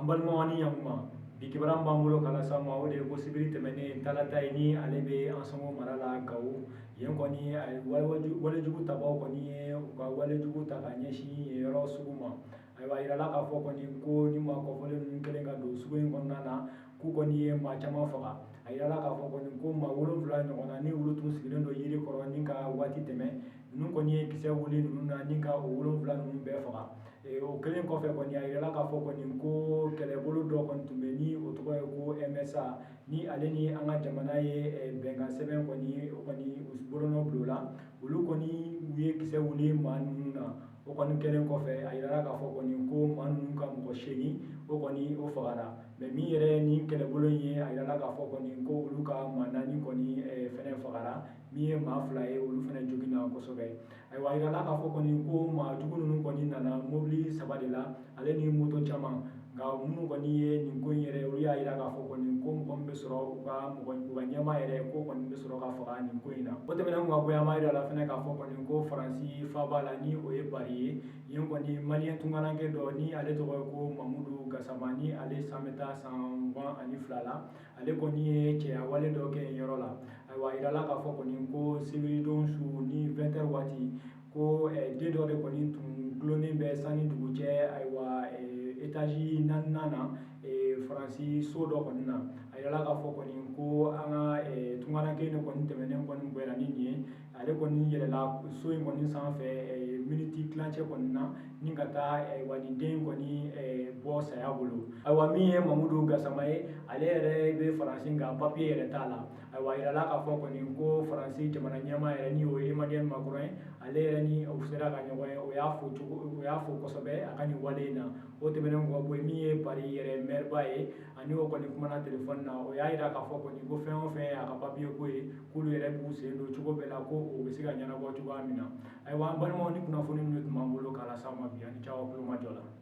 An balimaw, ni ɲankuma. Bi kibaruya min b'an bolo k'a lase aw ma, o de ye ko sibiri tɛmɛnen, talata ye, ni ale bɛ Ansɔngo mara la, Gawo yen kɔni, walejugu tabaw kɔni ye u ka walejugu ta ka ɲɛsin yen yɔrɔ sugu ma. Ayiwa, a yirala k'a fɔ kɔni ko ni maa kɔfɔlen ninnu kɛlen ka don sugu in kɔnɔna na, k'u kɔni ye maa caman faga. A yirala k'a fɔ kɔni ko maa 7 ɲɔgɔn na, ni olu tun sigilen don yiri kɔrɔ ni ka waati tɛmɛ, ninnu kɔni ye kisɛ wuli ninnu na ni ka o 7 ninnu bɛɛ faga. O kɛlen kɔfɛ kɔni, a yirala k'a fɔ kɔni ko kɛlɛbolo dɔ kɔni tun bɛ, ni o tɔgɔ ye ko MSA, ni ale ni an ka jamana ye bɛnkan sɛbɛn kɔni, o kɔni bolonɔ bila o la. Olu kɔni u ye kisɛ wuli maa ninnu na. O kɔni kɛlen kɔfɛ, a yirala k'a fɔ kɔni ko maa ninnu ka mɔgɔ 8, o kɔni o fagara. Mais min yɛrɛ ni kɛlɛbolo in ye, a yirala k'a fɔ kɔni ko olu ka maa 4 kɔni fɛnɛ fagara. Min ye maa 2 ye, olu fɛnɛ joginna kosɛbɛ. Ayiwa, a yirala k'a fɔ kɔni ko maa jugu ninnu kɔni nana mobili 3 de la, ale ni moto caman. Nka minnu kɔni ye nin ko in yɛrɛ, olu y'a yira k'a fɔ kɔni ko mɔgɔ min bɛ sɔrɔ u ka mɔgɔ, u ka ɲɛmaa yɛrɛ, ko kɔni bɛ sɔrɔ ka faga nin ko in na. O tɛmɛnen ka bɔ yen, an b'a yira la fɛnɛ k'a fɔ kɔni ko Faransi faaba la, ni o ye Pari ye, yen kɔni Maliyɛn tunkaranke dɔ, ni ale tɔgɔ ye ko Mamudu Gasama, ni ale san bɛ taa san 22 la, ale kɔni ye cɛya wale dɔ kɛ yen yɔrɔ la. Ayiwa, a yirala k'a fɔ kɔni ko sibiridon su ni 20 heures waati, ko den dɔ de kɔni tun dulonnen bɛ sanni dugu cɛ, ayiwa, étage naaninan na, Faransi so dɔ kɔni na. A yirala k'a fɔ kɔni ko an ka tunkaranke de kɔni tɛmɛnen kɔni bɔra ni nin ye, ale kɔni yɛlɛla so in kɔni sanfɛ miniti tilancɛ kɔni na ni ka taa, ayiwa, nin den kɔni bɔ saya bolo. Ayiwa, min ye Mamudu Gasama ye, ale yɛrɛ bɛ Faransi, nka papiye yɛrɛ t'a la. Ayiwa, a yirala k'a fɔ kɔni ko Faransi jamana ɲɛmaa yɛrɛ, ni o ye Emmanuel Macron ye, ale yɛrɛ ni o sera ka ɲɔgɔn ye, o y'a fo cogo, o y'a fo kosɛbɛ a ka nin wale in na. O tɛmɛnen kɔ bɔ yen, min ye Paris yɛrɛ maire ye, ani o kɔni kumana telefɔni na. O y'a yira k'a fɔ kɔni ko fɛn o fɛn ye a ka papiye ko ye, k'olu yɛrɛ b'u sen don cogo bɛɛ la ko o bɛ se ka ɲɛnabɔ cogoya min na. Ayiwa, an balimaw, ni kunnafoni ninnu tun b'an bolo k'a lase aw ma bi. Ani caman kulomajɔ la.